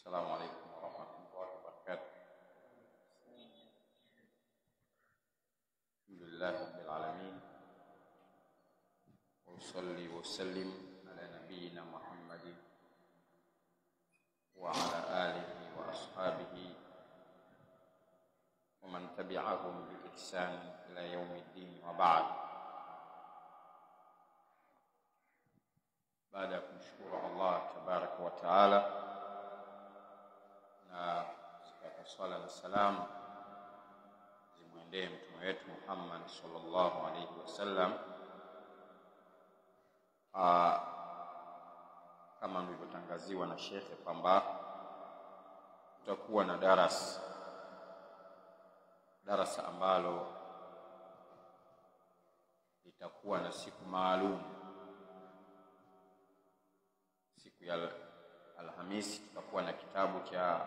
السلام عليكم ورحمة الله وبركاته. الحمد لله رب العالمين، وأصلي وأسلم على نبينا محمد وعلى آله وأصحابه ومن تبعهم بإحسان إلى يوم الدين، وبعد. Baada ya kumshukuru Allah tabaraka wa taala na kuzitaka swala na salamu zimwendee mtume wetu Muhammad sallallahu alaihi wasallam, kama nilivyotangaziwa na shekhe kwamba tutakuwa na darasa ambalo litakuwa na siku maalum. Siku ya Alhamisi tutakuwa na kitabu cha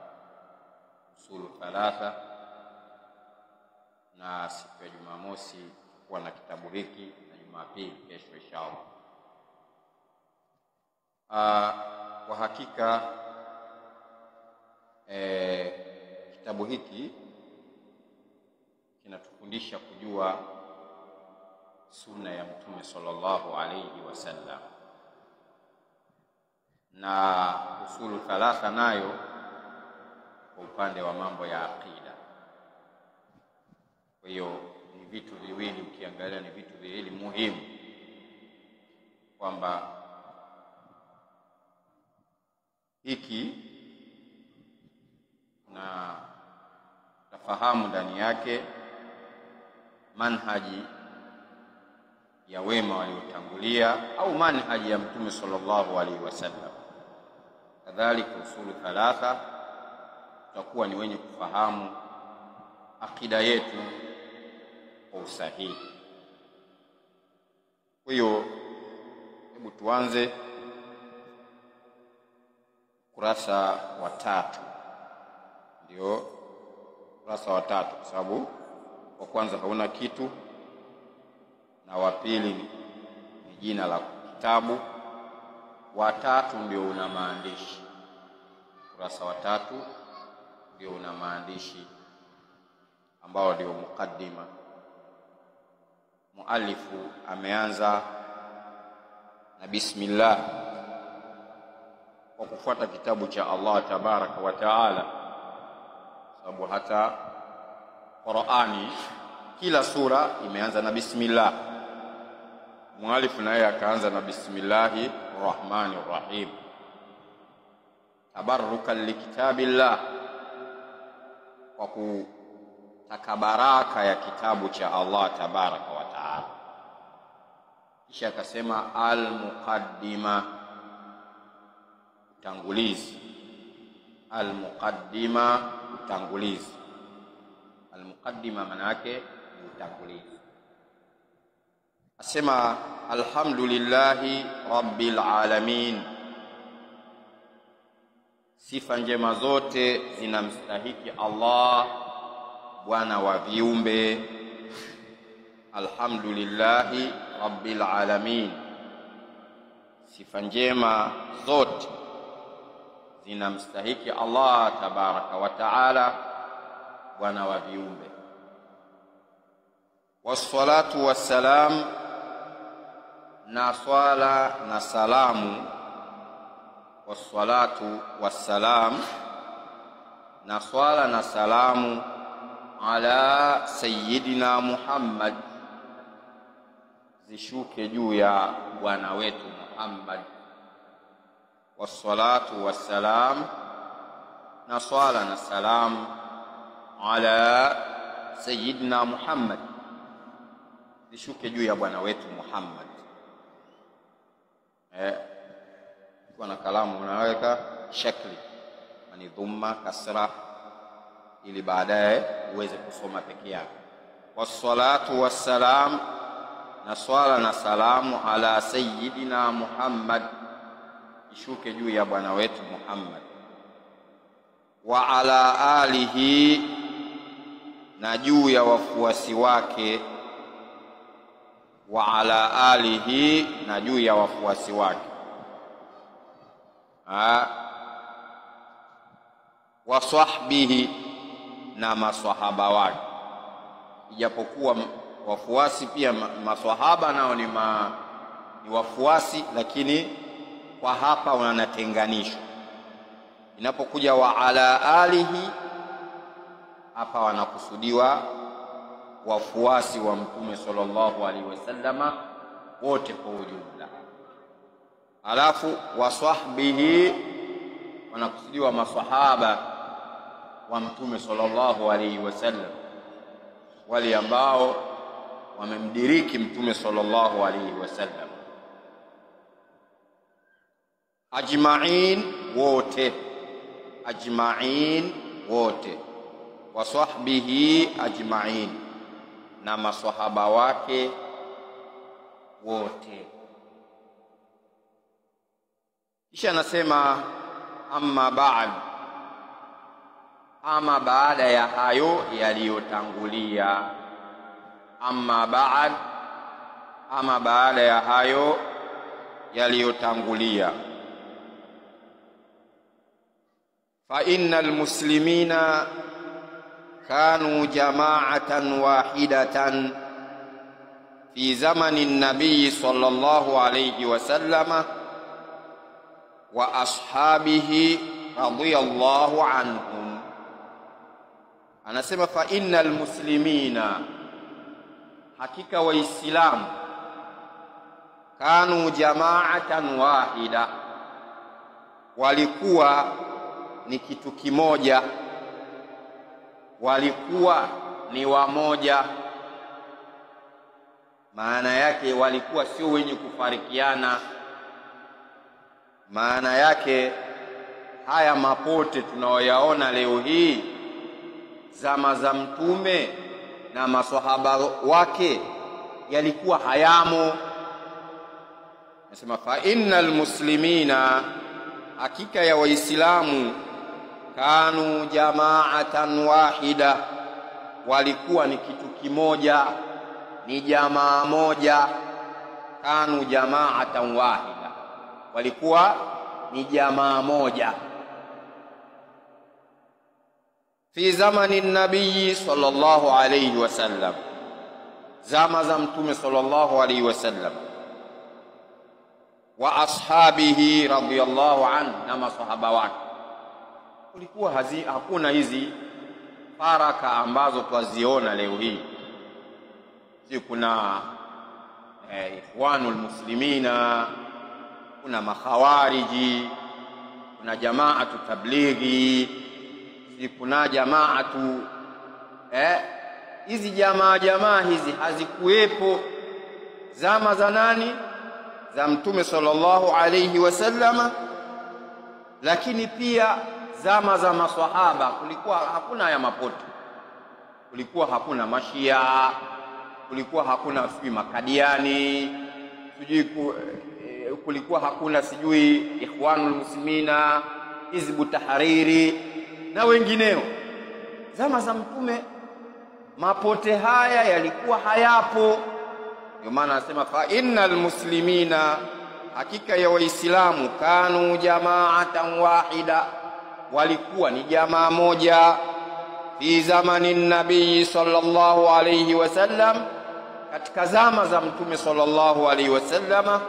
Usulu Thalatha, na siku ya Jumamosi tutakuwa na kitabu hiki, na Jumapili kesho inshallah. Kwa hakika kitabu hiki kinatufundisha kujua sunna ya Mtume sallallahu alayhi wasallam, na Usulu Thalatha nayo kwa upande wa mambo ya aqida. Kwa hiyo ni vitu viwili, ukiangalia ni vitu viwili muhimu, kwamba hiki na tafahamu ndani yake manhaji ya wema waliotangulia au manhaji ya Mtume sallallahu alaihi wasallam. Kadhalika Usulu Thalatha tutakuwa ni wenye kufahamu akida yetu kwa usahihi. Kwa hiyo hebu tuanze kurasa wa 3. Ndio kurasa wa 3, kwa sababu wa kwanza hauna kitu na wa pili ni jina la kitabu, wa 3 ndio una maandishi. Kurasa wa 3 ndio una maandishi ambao ndio mukaddima. Muallifu ameanza na bismillah kwa kufuata kitabu cha Allah tabaraka wa taala, sababu hata Qur'ani kila sura imeanza na bismillah. Muallifu naye akaanza na bismillahi rahmani rahim, tabarrukan likitabillah, kwa kutaka baraka ya kitabu cha Allah tabaraka wa taala. Kisha akasema al-muqaddima, utangulizi. Al-muqaddima, utangulizi. Al-muqaddima maana yake ni utangulizi. Asema alhamdulillahi rabbil alamin, sifa njema zote zinamstahiki Allah bwana wa viumbe. Alhamdulillahi rabbil alamin, sifa njema zote zinamstahiki Allah tabaraka wa taala bwana wa viumbe. Wassalatu wassalam, na swala na salamu. Wassalatu wassalam, na swala na salamu ala sayyidina Muhammad, zishuke juu ya bwana wetu Muhammad. Wassalatu wassalam, na swala na salamu ala sayyidina Muhammad, zishuke juu ya bwana wetu Muhammad. Kwa na kalamu unaweka shakli, yani dhamma kasra, ili baadaye uweze kusoma peke yako. Wassalatu wassalam, na swala na salamu ala sayyidina Muhammad, ishuke juu ya bwana wetu Muhammad. Wa ala alihi, na juu ya wafuasi wake. Wa ala alihi, na juu ya wafuasi wake. wa sahbihi, na maswahaba wake. Ijapokuwa wafuasi pia maswahaba nao ni wafuasi, lakini kwa hapa wanatenganishwa. Inapokuja wa ala alihi, hapa wanakusudiwa wafuasi wa Mtume sallallahu alaihi wasallama wote kwa ujumla. Alafu wa sahbihi wanakusudiwa maswahaba wa Mtume sallallahu alaihi wasallam, wale ambao wamemdiriki Mtume sallallahu alaihi wasallam. Ajma'in, wote. Ajma'in, wote. Wa sahbihi ajma'in, na maswahaba wake wote. Kisha anasema amma ba'd, ama baada ya hayo yaliyotangulia. Amma ba'd, ama baada ya hayo yaliyotangulia. Fa innal muslimina kanu jama'atan wahidatan fi zamani an-nabiy sallallahu alayhi wa sallama wa ashabihi radiyallahu anhum. Anasema fa innal muslimina, hakika waislamu, kanu jama'atan wahida, walikuwa ni kitu kimoja, walikuwa ni wamoja. Maana yake walikuwa sio wenye kufarikiana. Maana yake haya mapote tunayoyaona leo hii, zama za Mtume na maswahaba wake yalikuwa hayamo. Nasema fa innal muslimina, hakika ya waislamu, kanu jama'atan wahida, walikuwa ni kitu kimoja, ni jamaa moja. Kanu jama'atan wahida, walikuwa ni jamaa moja. Fi zamani nabii sallallahu alayhi wasallam, zama za Mtume sallallahu alayhi wasallam, wa ashabihi radhiyallahu anhu, na masahaba wake. Kulikuwa hakuna hizi faraka ambazo twaziona leo hii. Si kuna ikhwanul muslimina, kuna makhawariji, kuna jamaatu tablighi, si kuna jamaatu hizi jamaa hizi hazikuwepo zama za nani? Za Mtume sallallahu alayhi wasallama. Lakini pia zama za maswahaba kulikuwa hakuna haya mapoto, kulikuwa hakuna mashia, kulikuwa hakuna sijui makadiani, sijui kulikuwa hakuna sijui ikhwanul muslimina, hizbu tahariri na wengineo. Zama za Mtume mapote haya yalikuwa hayapo. Ndio maana anasema fa innal muslimina, hakika ya waislamu, kanu jama'atan wahida, walikuwa ni jamaa moja. Fi zamani nabii sallallahu alayhi wasallam, katika zama za Mtume sallallahu alayhi wasallama,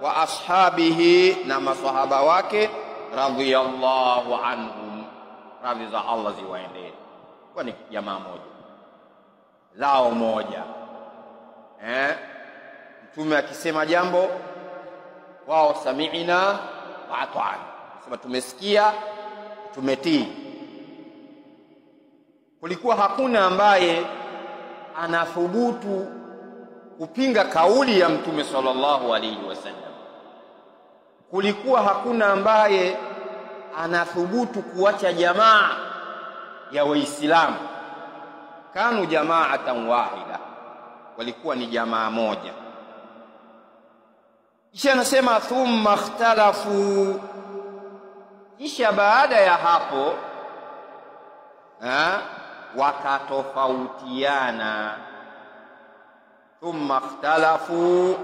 wa ashabihi, na maswahaba wake, radhiyallahu anhum, radhi za Allah ziwaendee. Kwa ni jamaa moja, lao moja. Mtume akisema jambo, wao sami'na wa ata'na, sema tumesikia tumetii. Kulikuwa hakuna ambaye anathubutu kupinga kauli ya Mtume sallallahu alayhi wasallam. Kulikuwa hakuna ambaye anathubutu kuacha jamaa ya Waislamu. Kanu jama'atan wahida, walikuwa ni jamaa moja. Kisha anasema thumma ikhtalafu, kisha baada ya hapo wakatofautiana. Thumma ikhtalafu,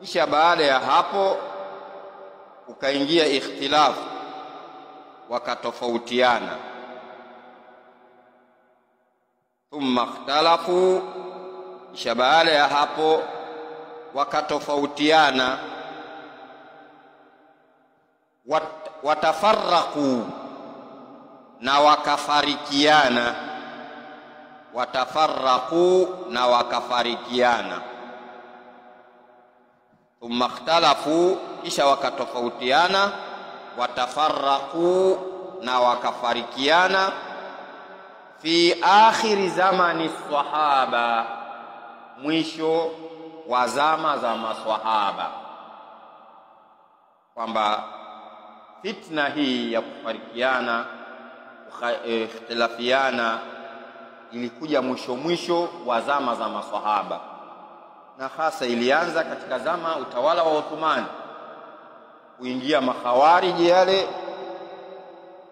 kisha baada ya hapo ukaingia ikhtilafu, wakatofautiana. Thumma ikhtalafu, kisha baada ya hapo wakatofautiana. Watafarraqu, na wakafarikiana. Watafarraqu, na wakafarikiana. Thumma ikhtalafu, kisha wakatofautiana. Watafarraqu, na wakafarikiana. Fi akhiri zamani sahaba, mwisho wa zama za maswahaba, kwamba fitna hii ya kufarikiana, ikhtilafiana ilikuja mwisho mwisho wa zama za maswahaba, na hasa ilianza katika zama utawala wa Uthman, kuingia makhawariji yale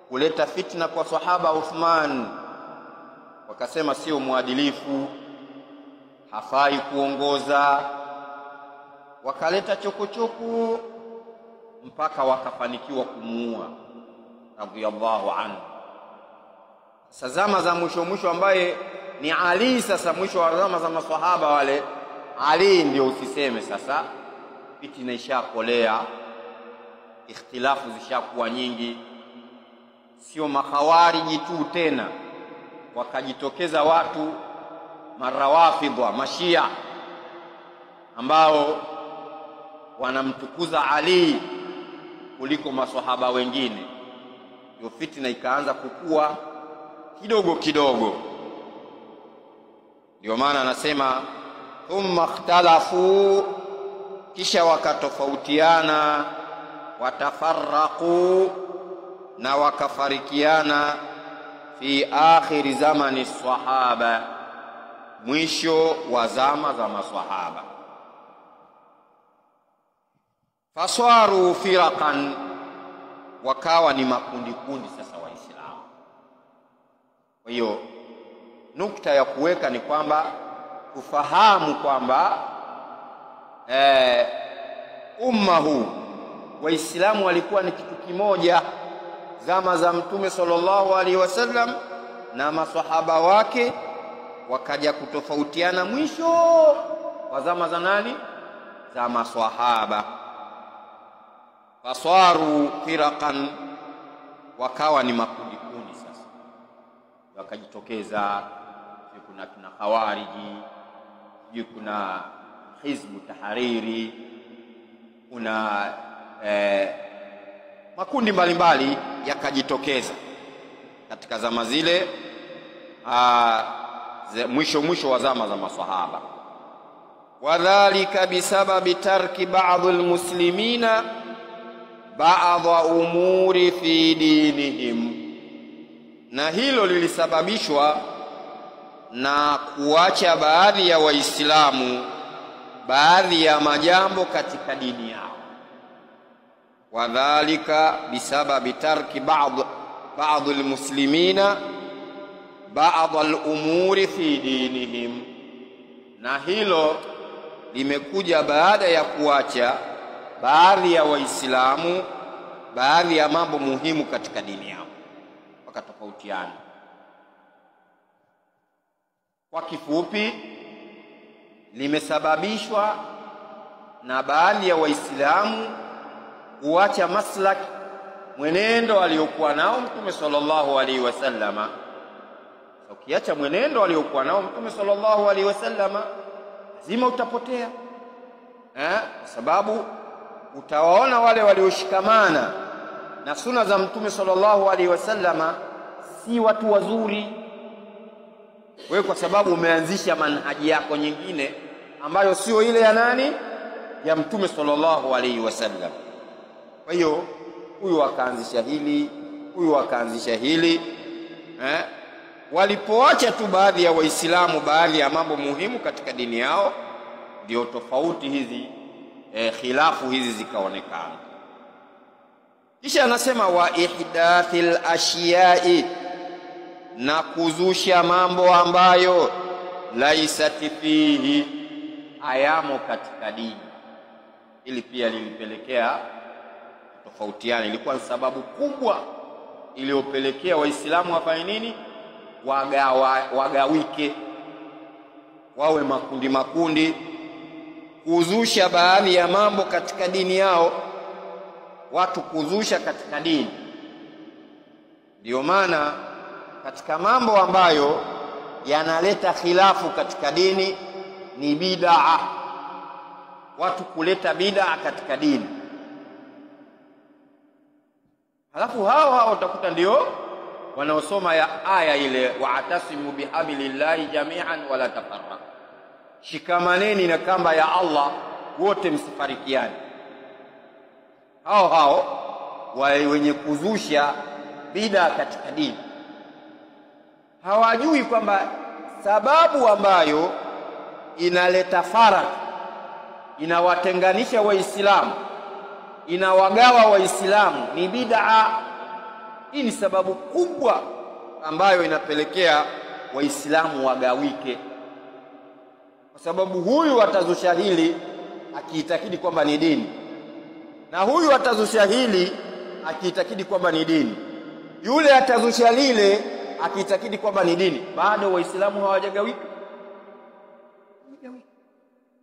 kuleta fitna kwa sahaba Uthman, wakasema sio muadilifu, hafai kuongoza, wakaleta chokochoko mpaka wakafanikiwa kumuua radhiyallahu anhu. Sasa zama za mwisho mwisho ambaye ni Ali, sasa mwisho wa zama za maswahaba wale, Ali ndio usiseme sasa, fitina ishakolea, ikhtilafu zishakuwa nyingi, sio makhawariji tu tena, wakajitokeza watu marawafidha, mashia ambao wanamtukuza Ali kuliko maswahaba wengine. Ndio fitina ikaanza kukua kidogo kidogo. Ndio maana anasema thumma ikhtalafu, kisha wakatofautiana. Watafarraqu, na wakafarikiana. Fi akhiri zamani sahaba, mwisho wa zama za maswahaba. Faswaru firaqan, wakawa ni makundi kundi sasa Waislamu. Kwa hiyo nukta ya kuweka ni kwamba tufahamu kwamba umma huu Waislamu walikuwa ni kitu kimoja zama za Mtume sallallahu alaihi wasallam na maswahaba wake, wakaja kutofautiana mwisho wa zama za nani? Za maswahaba. Faswaru firaqan, wakawa ni makundi kundi sasa, wakajitokeza kuna kina Khawariji, kuna Hizbu Tahariri, kuna makundi mbalimbali yakajitokeza katika zama zile, mwisho mwisho wa zama za maswahaba. Wadhalika bisababi tarki ba'd almuslimina ba'd umuri fi dinihim, na hilo lilisababishwa na kuacha baadhi ya Waislamu baadhi ya majambo katika dini yao. Wadhalika bisababi tarki ba'd almuslimina ba'd alumuri fi dinihim, na hilo limekuja baada ya kuacha baadhi ya Waislamu baadhi ya mambo muhimu katika dini yao, wakatofautiana. Kwa kifupi, limesababishwa na baadhi ya Waislamu kuacha maslaki, mwenendo aliokuwa nao Mtume sallallahu alaihi wasallama. Ukiacha mwenendo aliokuwa nao Mtume sallallahu alaihi wasallama lazima utapotea, kwa sababu utawaona wale walioshikamana na suna za Mtume sallallahu alaihi wasallama si watu wazuri. Wewe kwa sababu umeanzisha manhaji yako nyingine ambayo sio ile ya nani? Ya Mtume sallallahu alaihi wasallam. Kwa hiyo huyu akaanzisha hili, huyu akaanzisha hili. Walipoacha tu baadhi ya Waislamu baadhi ya mambo muhimu katika dini yao, ndio tofauti hizi, khilafu hizi zikaonekana. Kisha anasema wa ihdathil ashiyai, na kuzusha mambo ambayo laisati fihi, hayamo katika dini. Ili pia lilipelekea tofautiana, ilikuwa ni sababu kubwa iliyopelekea Waislamu wafanye nini? Wagawike, wawe makundi makundi, kuzusha baadhi ya mambo katika dini yao, watu kuzusha katika dini. Ndio maana katika mambo ambayo yanaleta khilafu katika dini ni bid'a, watu kuleta bid'a katika dini. Halafu hao hao utakuta ndio wanaosoma ya aya ile, wa'tasimu bihablillahi jami'an wala tafarraqu, shikamaneni na kamba ya Allah wote msifarikiane. Hao hao wenye kuzusha bid'a katika dini hawajui kwamba sababu ambayo inaleta faraka, inawatenganisha Waislamu, inawagawa Waislamu ni bid'a. Hii ni sababu kubwa ambayo inapelekea Waislamu wagawike, kwa sababu huyu atazusha hili akiitakidi kwamba ni dini, na huyu atazusha hili akiitakidi kwamba ni dini, yule atazusha lile akiitakidi kwamba ni dini, bado Waislamu hawajagawika.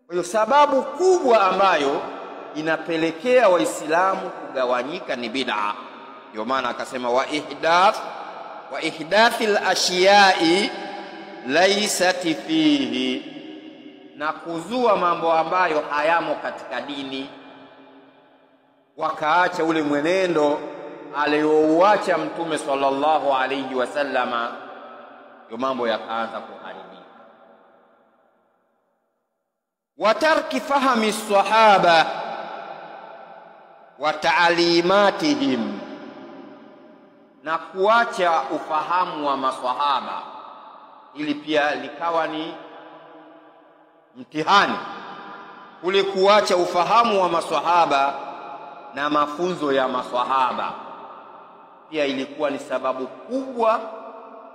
Kwa hiyo sababu kubwa ambayo inapelekea Waislamu kugawanyika ni bid'a. Ndio maana akasema wa ihdathil ashiyai laysat fihi, na kuzua mambo ambayo hayamo katika dini, wakaacha ule mwenendo aliyouacha Mtume sallallahu alayhi wasallama, ndio mambo yakaanza kuharibika. Wa tarki fahmi sahaba wa ta'limatihim, na kuacha ufahamu wa maswahaba, ili pia likawa ni mtihani kule kuacha ufahamu wa maswahaba na mafunzo ya maswahaba, pia ilikuwa ni sababu kubwa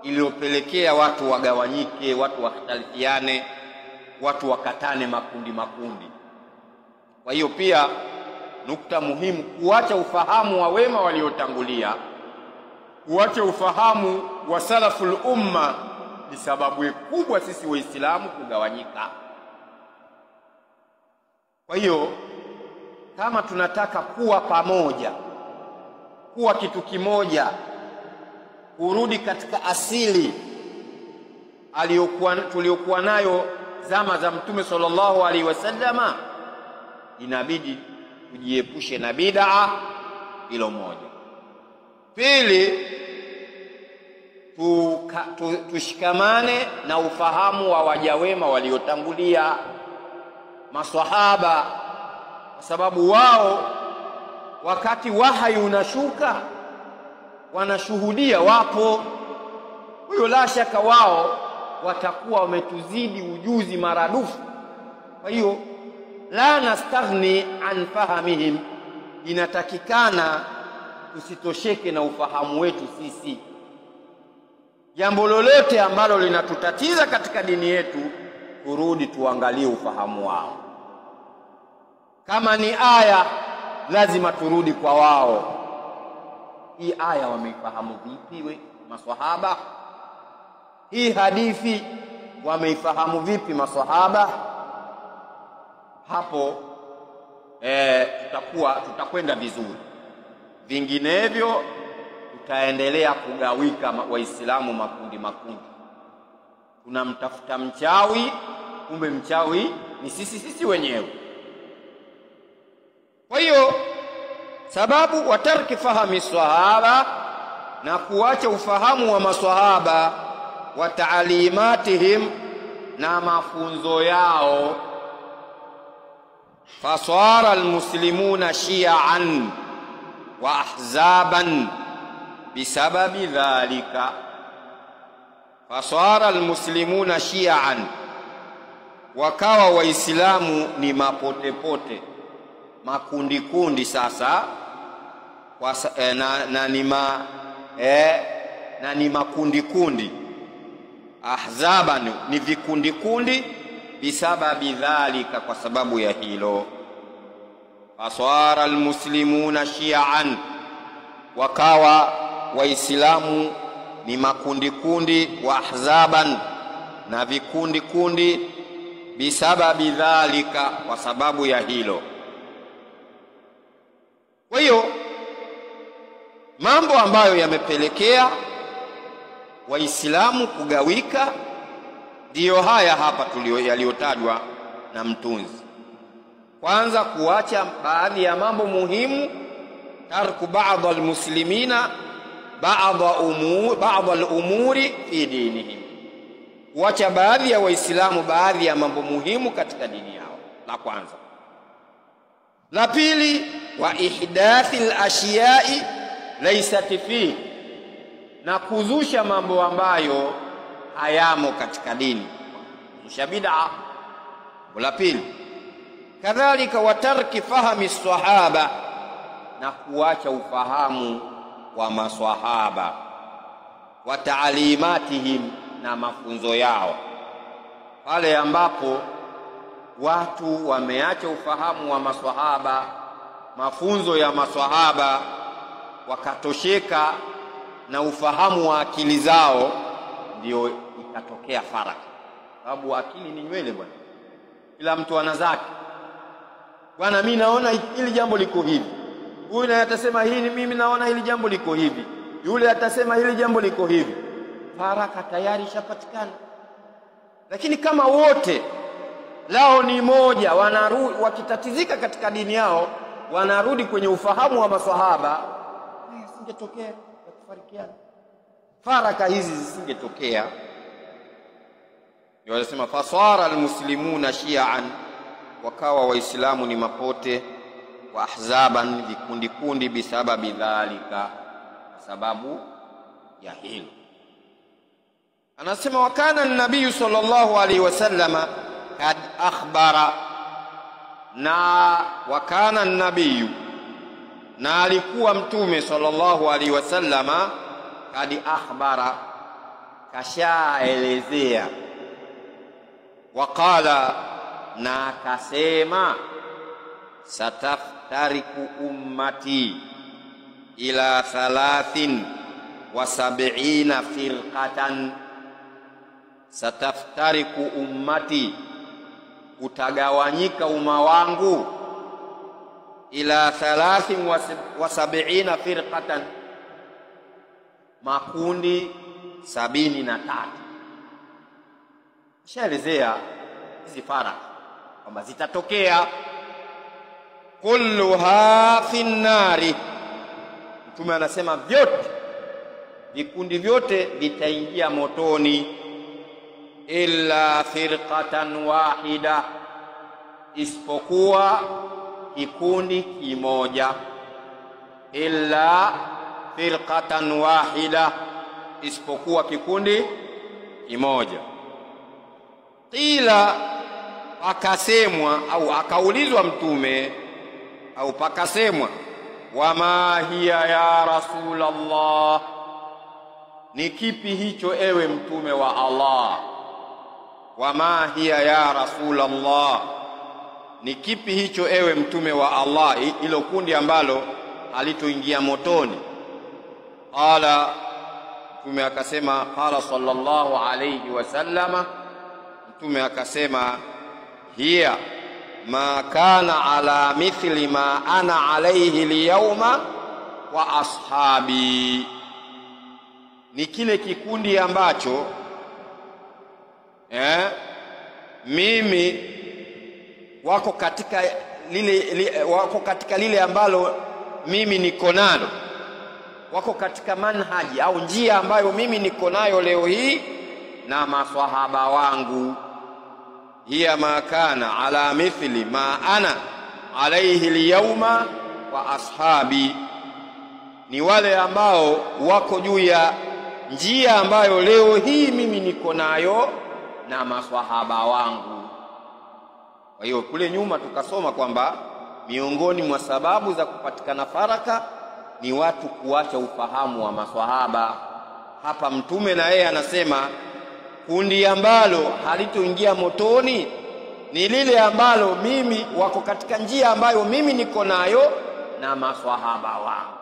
iliyopelekea watu wagawanyike, watu wakhtalifiane, watu wakatane makundi makundi. Kwa hiyo pia nukta muhimu, kuacha ufahamu wa wema waliotangulia, kuacha ufahamu wa salaful umma ni sababu kubwa sisi Waislamu kugawanyika. Kwa hiyo kama tunataka kuwa pamoja, kuwa kitu kimoja, kurudi katika asili tuliokuwa nayo zama za Mtume sallallahu alaihi wasallama, inabidi tujiepushe na bid'a. Hilo moja. Pili, tushikamane na ufahamu wa wajawema waliotangulia, maswahaba, kwa sababu wao wakati wahyi unashuka wanashuhudia, wapo. Huyo la shaka wao watakuwa wametuzidi ujuzi maradufu. Kwa hiyo la nastaghni an fahamihim, inatakikana tusitosheke na ufahamu wetu sisi. Jambo lolote ambalo linatutatiza katika dini yetu, turudi tuangalie ufahamu wao. Kama ni aya, lazima turudi kwa wao. Hii aya wameifahamu vipi we maswahaba? Hii hadithi wameifahamu vipi maswahaba? Hapo tutakwenda vizuri. Vinginevyo tutaendelea kugawika Waislamu makundi makundi. Tunamtafuta mchawi, kumbe mchawi ni sisi wenyewe. Kwa hiyo sababu watarki fahami sahaba, na kuacha ufahamu wa maswahaba, wa taalimatihim, na mafunzo yao. Fasara almuslimuna shi'an wa ahzaban bisababi dhalika. Fasara almuslimuna shi'an, wakawa Waislamu ni mapotepote, makundi kundi sasa, na ni makundi kundi, ahzaban ni vikundi kundi, bisababi dhalika, kwa sababu ya hilo. Fasara almuslimuna shi'an, wakawa Waislamu ni makundi kundi, wa ahzaban, na vikundi kundi, bisababi dhalika, kwa sababu ya hilo. Kwa hiyo mambo ambayo yamepelekea Waislamu kugawika ndiyo haya hapa yaliyotajwa na mtunzi. Kwanza, kuacha baadhi ya mambo muhimu, tarku baadhi almuslimina baadhi al-umuri fi dinihim, kuacha baadhi ya Waislamu baadhi ya mambo muhimu katika dini yao, la kwanza. La pili, wa ihdathi al-ashiyai laysat fi, na kuzusha mambo ambayo hayamo katika dini, kuzusha bid'a. La pili. Kadhalika wa tarki fahmi sahaba, na kuacha ufahamu wa maswahaba, wa taalimatihim, na mafunzo yao. Pale ambapo watu wameacha ufahamu wa maswahaba, mafunzo ya maswahaba, wakatosheka na ufahamu wa akili zao, ndio ikatokea faraka. Sababu akili ni nywele bwana, kila mtu ana zake. Bwana, mimi naona hili jambo liko hivi, huyu naye atasema hili, mimi naona hili jambo liko hivi, yule atasema hili jambo liko hivi. Faraka tayari ishapatikana. Lakini kama wote lao ni moja, wanarudi wakitatizika katika dini yao, wanarudi kwenye ufahamu wa maswahaba, isingetokea ya kufarikiana, faraka hizi zisingetokea. Ndio wanasema fasara almuslimuna shi'an, wakawa Waislamu ni mapote, wa ahzaban, vikundi kundi, bisababi dhalika, kwa sababu ya hilo. Anasema wakana an-nabii sallallahu alaihi wasallama kad akhbara, na wakana an-nabii, na alikuwa mtume sallallahu alaihi wasallama kad akhbara, kashaelezea, waqala, na akasema, sataftariku ummati ila 73 firqatan. Sataftariku ummati, utagawanyika umma wangu, ila 73 firqatan, makundi 73. Shaelezea hizi faraka kwamba zitatokea. Kulluha finnari, Mtume anasema vyote vikundi vyote vitaingia motoni, illa firqatan wahida, isipokuwa kikundi kimoja. Illa firqatan wahida, isipokuwa kikundi kimoja. Qila, akasemwa au akaulizwa Mtume, au pakasemwa, wama hiya ya Rasulallah, ni kipi hicho ewe Mtume wa Allah? Wama hiya ya Rasulallah, ni kipi hicho ewe Mtume wa Allah, ilo kundi ambalo halitoingia motoni? Qala, Mtume akasema, qala sallallahu alayhi wasallama, Mtume akasema, hiya ma kana ala mithli ma ana alayhi liyawma wa ashabi, ni kile kikundi ambacho mimi wako katika lile, wako katika lile ambalo mimi niko nalo, wako katika manhaji au njia ambayo mimi niko nayo leo hii na maswahaba wangu. Hiya ma kana ala mithli ma ana alayhi liyawma wa ashabi, ni wale ambao wako juu ya njia ambayo leo hii mimi niko nayo na maswahaba wangu. Kwa hiyo kule nyuma tukasoma kwamba miongoni mwa sababu za kupatikana faraka ni watu kuacha ufahamu wa maswahaba. Hapa Mtume na yeye anasema kundi ambalo halitoingia motoni ni lile ambalo mimi wako katika njia ambayo mimi niko nayo na maswahaba wangu.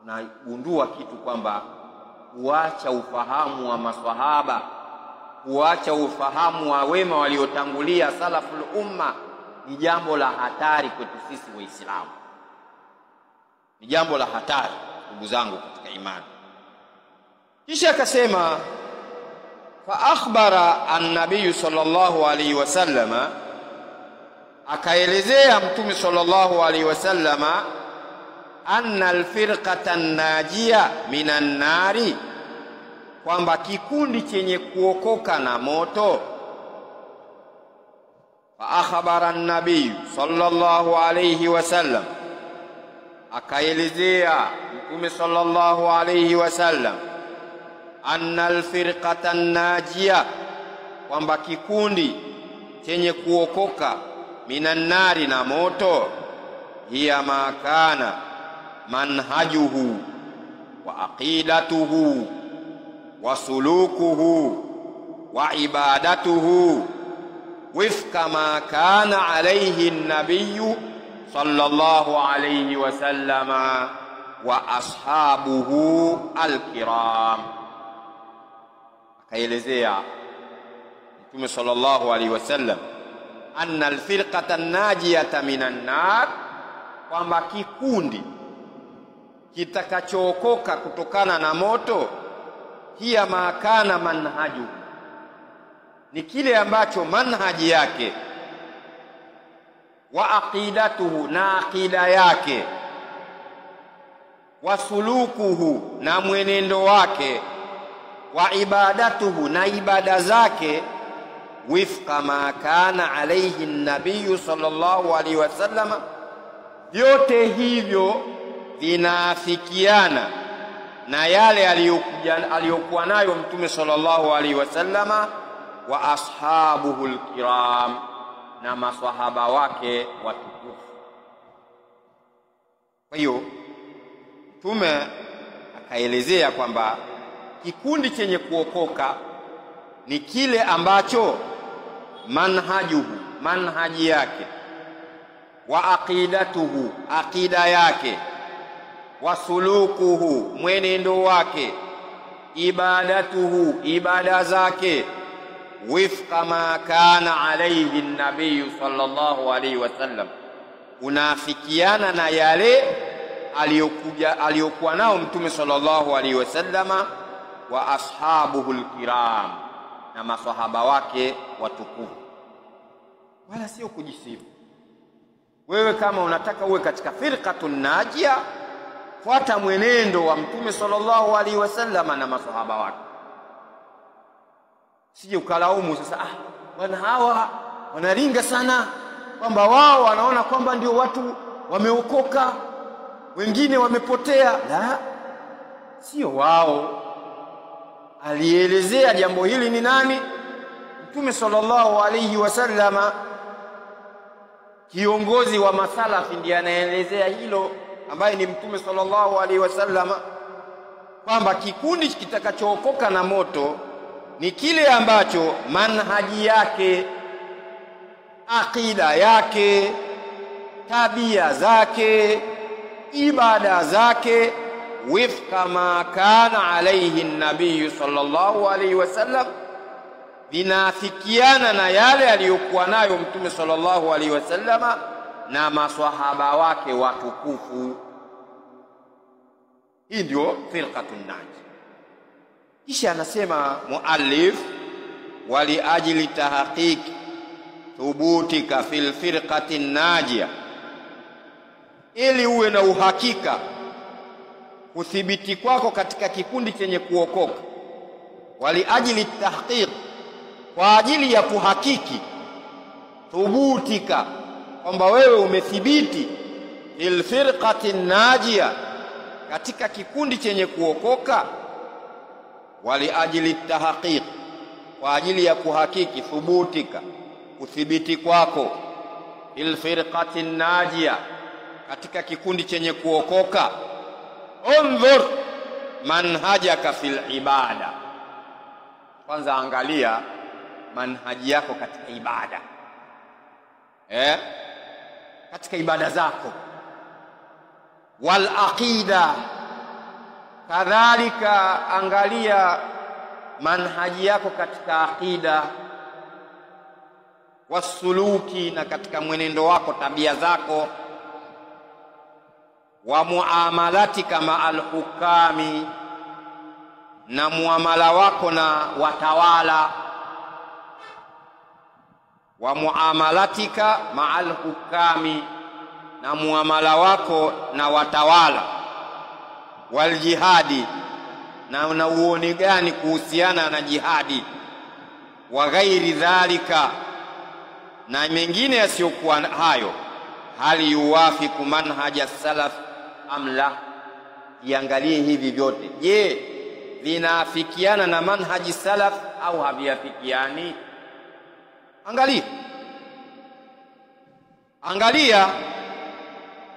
Unagundua kitu kwamba kuacha ufahamu wa maswahaba, kuacha ufahamu wa wema waliotangulia salaful umma ni jambo la hatari kwetu sisi Waislamu. Ni jambo la hatari ndugu zangu katika imani. Kisha akasema fa akhbara an-nabiy sallallahu alayhi wasallama, akaelezea Mtume sallallahu alayhi wasallama anna al-firqata an-najia minan nari, kwamba kikundi chenye kuokoka na moto. Fa akhbara an-nabiy sallallahu alayhi wasallam, akaelezea Mtume sallallahu alayhi wasallam anna al-firqata an-najia, kwamba kikundi chenye kuokoka minan nari, na moto, hiya ma kana manhajuhu wa aqidatuhu wa sulukuhu wa ibadatuhu wifqa ma kana alayhi an-nabiy sallallahu alayhi wa sallama wa ashabuhu al-kiram. Akaelezea Mtume sallallahu alayhi wasallam anna al-firqata an-najiyata minan nar, kwamba kikundi kitakachookoka kutokana na moto, hiya makana manhaju, ni kile ambacho manhaji yake, wa aqidatuhu, na aqida yake, wa sulukuhu, na mwenendo wake, wa ibadatuhu, na ibada zake, wifqa ma kana alayhi an-nabiy sallallahu alayhi wasallam, vyote hivyo vinaafikiana na yale aliyokuwa nayo Mtume sallallahu alayhi wasallama wa ashabuhu al-kiram, na maswahaba wake watukufu. Kwa hiyo Mtume akaelezea kwamba kikundi chenye kuokoka ni kile ambacho manhajuhu, manhaji yake, wa aqidatuhu, aqida yake, wa sulukuhu, mwenendo wake, ibadatuhu, ibada zake, wifqa ma kana alayhi an-nabiy sallallahu alayhi wasallam, unafikiana na yale aliyokuwa nao Mtume sallallahu alayhi wasallama wa ashabuhu al-kiram, na maswahaba wake watukufu. Wala sio kujisifu. Wewe kama unataka uwe katika firqatun najia, fuata mwenendo wa Mtume sallallahu alaihi wasallam na maswahaba wake. Sije ukalaumu sasa, wana hawa wanaringa sana kwamba wao wanaona kwamba ndio watu wameokoka, wengine wamepotea. La, sio wao. Alielezea jambo hili ni nani? Mtume sallallahu alaihi wasallama, kiongozi wa masalafi, ndiye anaelezea hilo, ambaye ni Mtume sallallahu alaihi wasallama, kwamba kikundi kitakachookoka na moto ni kile ambacho manhaji yake, aqida yake, tabia zake, ibada zake, wifqa ma kana alayhi an-nabiy sallallahu alayhi wasallam, vinaafikiana na yale aliyokuwa nayo Mtume sallallahu alayhi wasallama na maswahaba wake watukufu. Hii ndio firqatun naji. Kisha anasema muallif, wali ajli tahqiq thubutika fil firqati najia, ili uwe na uhakika kuthibiti kwako katika kikundi chenye kuokoka. Wali ajli tahqiq, kwa ajili ya kuhakiki thubutika, kwamba wewe umethibiti fil firqati najia, katika kikundi chenye kuokoka. Wali ajli tahqiq, kwa ajili ya kuhakiki thubutika, kuthibiti kwako, fil firqati najia, katika kikundi chenye kuokoka. Unzur manhajaka fil ibada, kwanza angalia manhaji yako katika ibada, katika ibada zako, wal aqida, Kadhalika angalia manhaji yako katika aqida, wasuluki, na katika mwenendo wako, tabia zako, wa muamalatika ma alhukami, na muamala wako na watawala, wa muamalatika ma alhukami, na muamala wako na watawala, waljihadi, na una uoni gani kuhusiana na jihadi, wa ghairi dhalika, na mengine yasiyokuwa hayo. Hali yuwafiku manhaja salaf amla? Iangalie hivi vyote, je, vinaafikiana na manhaji salaf au haviafikiani? Angalia, angalia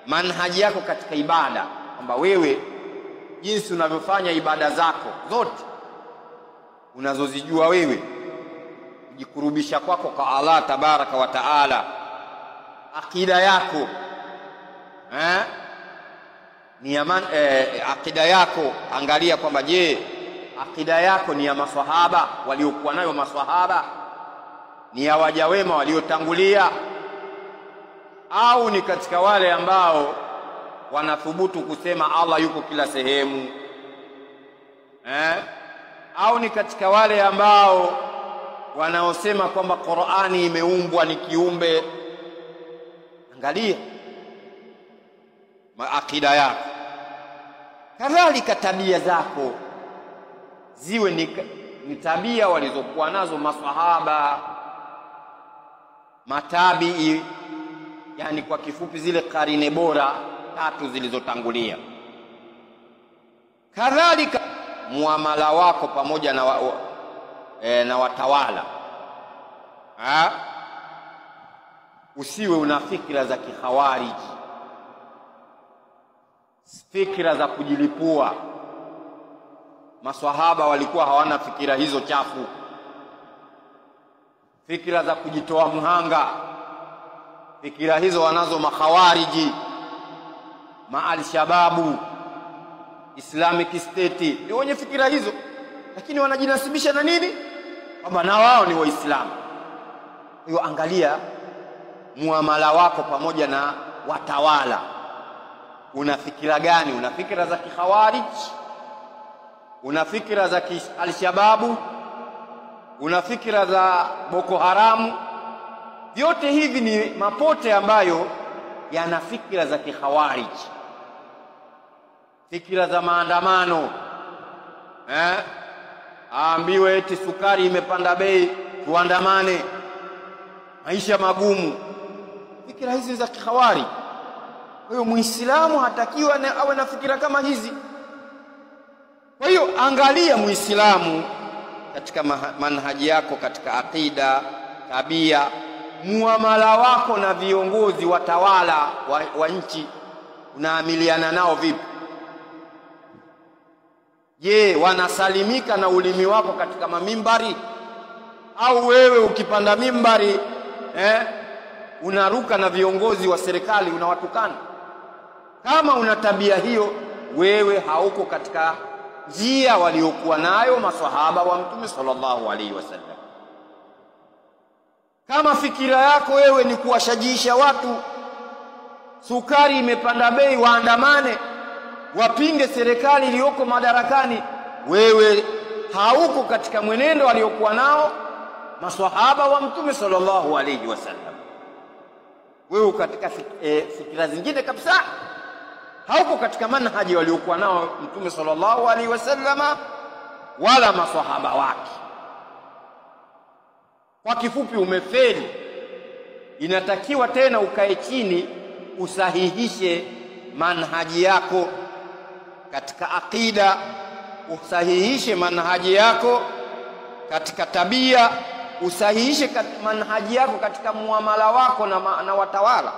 manhaji yako katika ibada, kwamba wewe jinsi unavyofanya ibada zako zote unazozijua wewe, kujikurubisha kwako kwa Allah tabaraka wa taala, akida yako ni ya akida yako, angalia kwamba je, akida yako ni ya maswahaba waliokuwa nayo maswahaba, ni ya waja wema waliotangulia, au ni katika wale ambao wanathubutu kusema Allah yuko kila sehemu, au ni katika wale ambao wanaosema kwamba Qur'ani imeumbwa ni kiumbe. Angalia akida yako. Kadhalika tabia zako ziwe ni tabia walizokuwa nazo maswahaba, matabii, yani kwa kifupi zile karine bora tatu zilizotangulia. Kadhalika muamala wako pamoja na, na watawala, usiwe una fikra za kikhawariji, fikra za kujilipua. Maswahaba walikuwa hawana fikira hizo chafu, fikira za kujitoa mhanga. Fikira hizo wanazo makhawariji, maal-shababu, Islamic State, ndio wenye fikira hizo, lakini wanajinasibisha na nini? Kwamba na wao ni Waislamu. Hiyo angalia muamala wako pamoja na watawala, una fikira gani? Una fikira za kikhawarij? Una fikira za al-shababu? Una fikira za Boko Haramu? Vyote hivi ni mapote ambayo yana fikira za kikhawarij, fikira za maandamano. Aambiwe eti sukari imepanda bei, tuandamane, maisha magumu. Fikira hizi za kikhawarij. Kwa hiyo Muislamu hatakiwa awe na fikira kama hizi. Kwa hiyo angalia Muislamu katika manhaji yako, katika akida, tabia, muamala wako na viongozi watawala wa nchi, unaamiliana nao vipi? Je, wanasalimika na ulimi wako katika mamimbari? Au wewe ukipanda mimbari unaruka na viongozi wa serikali unawatukana? Kama una tabia hiyo, wewe hauko katika njia waliokuwa nayo maswahaba wa Mtume sallallahu alaihi wasallam. Kama fikira yako wewe ni kuwashajiisha watu, sukari imepanda bei, waandamane, wapinge serikali iliyoko madarakani, wewe hauko katika mwenendo waliokuwa nao maswahaba wa Mtume sallallahu alaihi wasallam. Wewe katika fikira zingine kabisa, hauko katika manhaji waliokuwa nao Mtume sallallahu alaihi wasallam wala maswahaba wake. Kwa kifupi, umefeli. Inatakiwa tena ukae chini usahihishe manhaji yako katika akida, usahihishe manhaji yako katika tabia, usahihishe manhaji yako katika muamala wako na watawala.